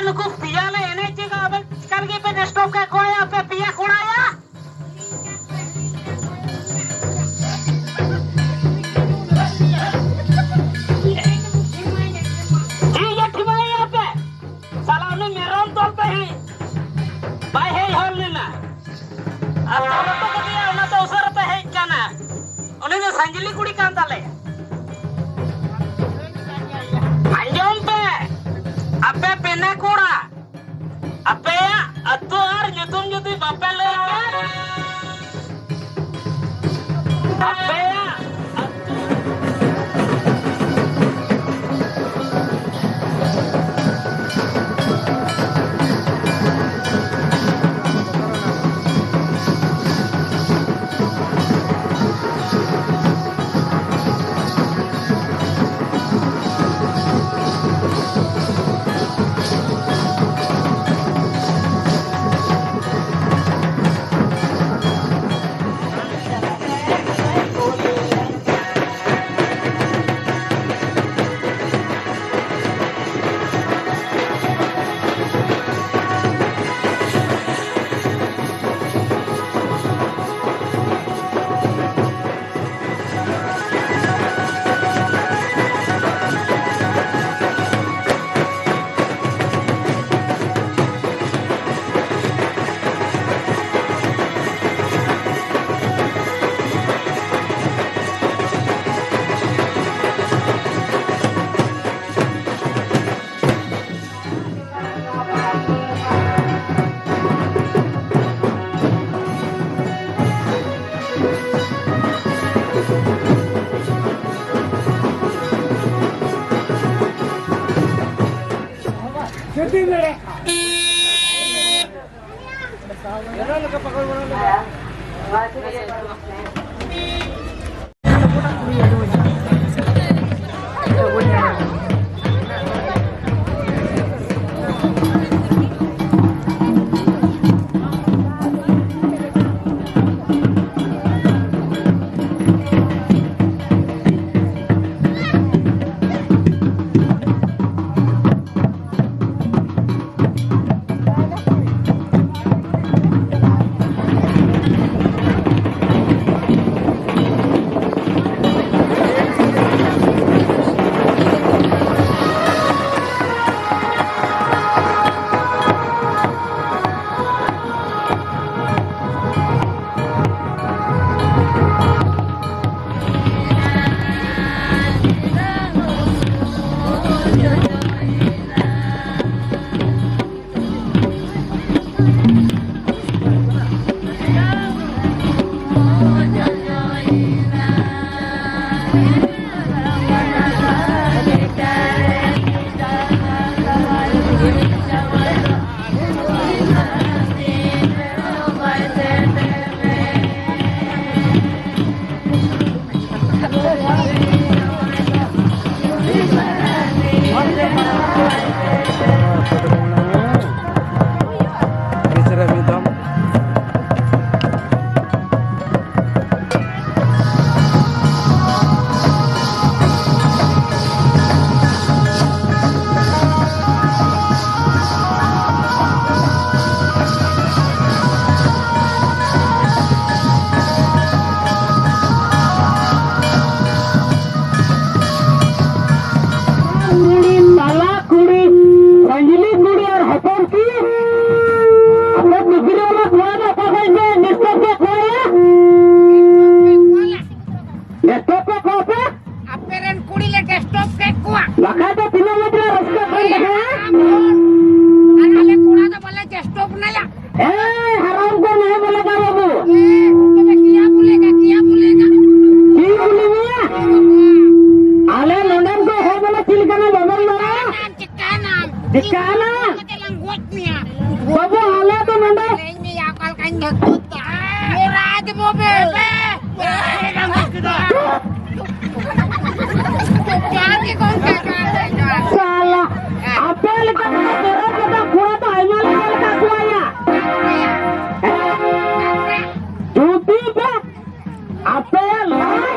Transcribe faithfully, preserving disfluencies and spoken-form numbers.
ᱱᱩᱠᱩ ᱯᱮᱭᱟ ᱞᱮ ᱮᱱᱮᱡ ᱪᱮᱫᱟ, ᱟᱵᱮᱱ ᱮᱠᱟᱞ ᱜᱮ ᱯᱮ ᱰᱤᱥᱴᱟᱨᱵ ᱠᱟᱜ ᱠᱚᱣᱟ, ᱟᱯᱮ ᱯᱮᱭᱟ ᱠᱚᱲᱟ ᱭᱟ᱾ ᱴᱷᱤᱠ ᱜᱮᱭᱟ, ᱴᱷᱤᱢᱟᱹᱭᱟ ᱯᱮ᱾ ᱥᱟᱞᱟ ᱩᱱᱤ ᱢᱮᱨᱚᱢ ᱛᱚᱞ ᱯᱮ ᱦᱤᱲᱤᱧ᱾ ᱵᱟᱭ ᱦᱮᱡ ᱦᱚᱲ ᱞᱮᱱᱟ᱾ ᱟᱨ ᱛᱚᱞ ᱦᱚᱴᱚ ᱠᱟᱫᱮᱭᱟ, ᱚᱱᱟ ᱫᱚ ᱩᱥᱟᱹᱨᱟ ᱛᱮ ᱦᱮᱡ ᱠᱟᱱᱟ᱾ ᱩᱱᱤ ᱫᱚ ᱥᱟᱸᱡᱽᱞᱤ ᱠᱩᱲᱤ ᱠᱟᱱ ᱛᱟᱞᱮᱭᱟ᱾ ᱟᱸᱡᱚᱢ ᱯᱮ, ᱟᱯᱮ ᱯᱮᱱᱮ ᱠᱚᱲᱟ, ᱟᱯᱮᱭᱟᱜ ᱟᱹᱛᱩ ᱟᱨ ᱧᱩᱛᱩᱢ ᱡᱩᱫᱤ ᱵᱟᱯᱮ ᱞᱟᱹᱭᱟ, ᱟᱯᱮᱭᱟᱜ ᱟᱹᱛᱩ ᱟᱨ ᱟᱞᱮ ᱠᱚᱲᱟ ᱫᱚ ᱵᱚᱞᱮ ᱪᱮᱥᱴᱚ ᱵᱚᱱᱟᱭᱟ᱾ ᱮ, ᱦᱟᱨᱟᱢ ᱠᱚ ᱱᱟᱭ ᱵᱚᱞᱮ ᱠᱟ ᱵᱟᱹᱵᱩ᱾ ᱮ, ᱛᱚᱵᱮ ᱠᱤᱭᱟ ᱵᱚᱞᱮ ᱠᱟ, ᱠᱤᱭᱟ ᱵᱚᱞᱮ ᱠᱟ᱾ ᱪᱮᱫ ᱠᱩᱞᱤ ᱢᱮᱭᱟ? ᱟᱞᱮ ᱱᱚᱰᱮᱱ ᱠᱚ ᱦᱚᱲ ᱵᱚᱞᱮ ᱪᱮᱫ ᱞᱮᱠᱟᱱᱟ ᱵᱟᱵᱚᱱ ᱵᱟᱲᱟᱭᱟ? ᱪᱤᱠᱟᱹᱱᱟᱢ? ᱪᱤᱠᱟᱹᱱᱟ? ᱪᱤᱠᱟᱹᱱᱟᱢ? ᱠᱟᱛᱮ ᱞᱟᱝ ᱜᱚᱡ ᱢᱮᱭᱟ᱾ ᱵᱟᱹᱵᱩ, ᱟᱞᱮ ᱫᱚ ᱱᱚᱰᱮ ᱞᱟᱹᱭ ᱢᱮᱭᱟ, ᱚᱠᱟ ᱞᱮᱠᱟᱧ ᱫᱷᱟᱹᱠᱩ ᱫᱟ᱾ ᱢᱚᱨᱟ ᱫᱮᱵᱚ ᱵᱮ᱾ ᱡᱚᱦᱟᱨ ᱜᱮ ᱜᱚᱢᱠᱮ, ᱡᱚᱦᱟᱨ ᱜᱮ, ᱡᱚᱦᱟᱨ᱾ ᱥᱟᱞᱟ, ᱟᱯᱮ ᱞᱮᱠᱟ ᱵᱮᱨᱮᱞ ᱠᱟᱛᱮ ᱠᱚᱲᱟ ᱫᱚ ᱟᱭᱢᱟ ᱞᱮᱠᱟ ᱞᱮᱠᱟ ᱠᱚᱣᱟᱭᱟ᱾ ᱡᱩᱫᱤ ᱯᱮ, ᱟᱯᱮ ᱞᱟᱡ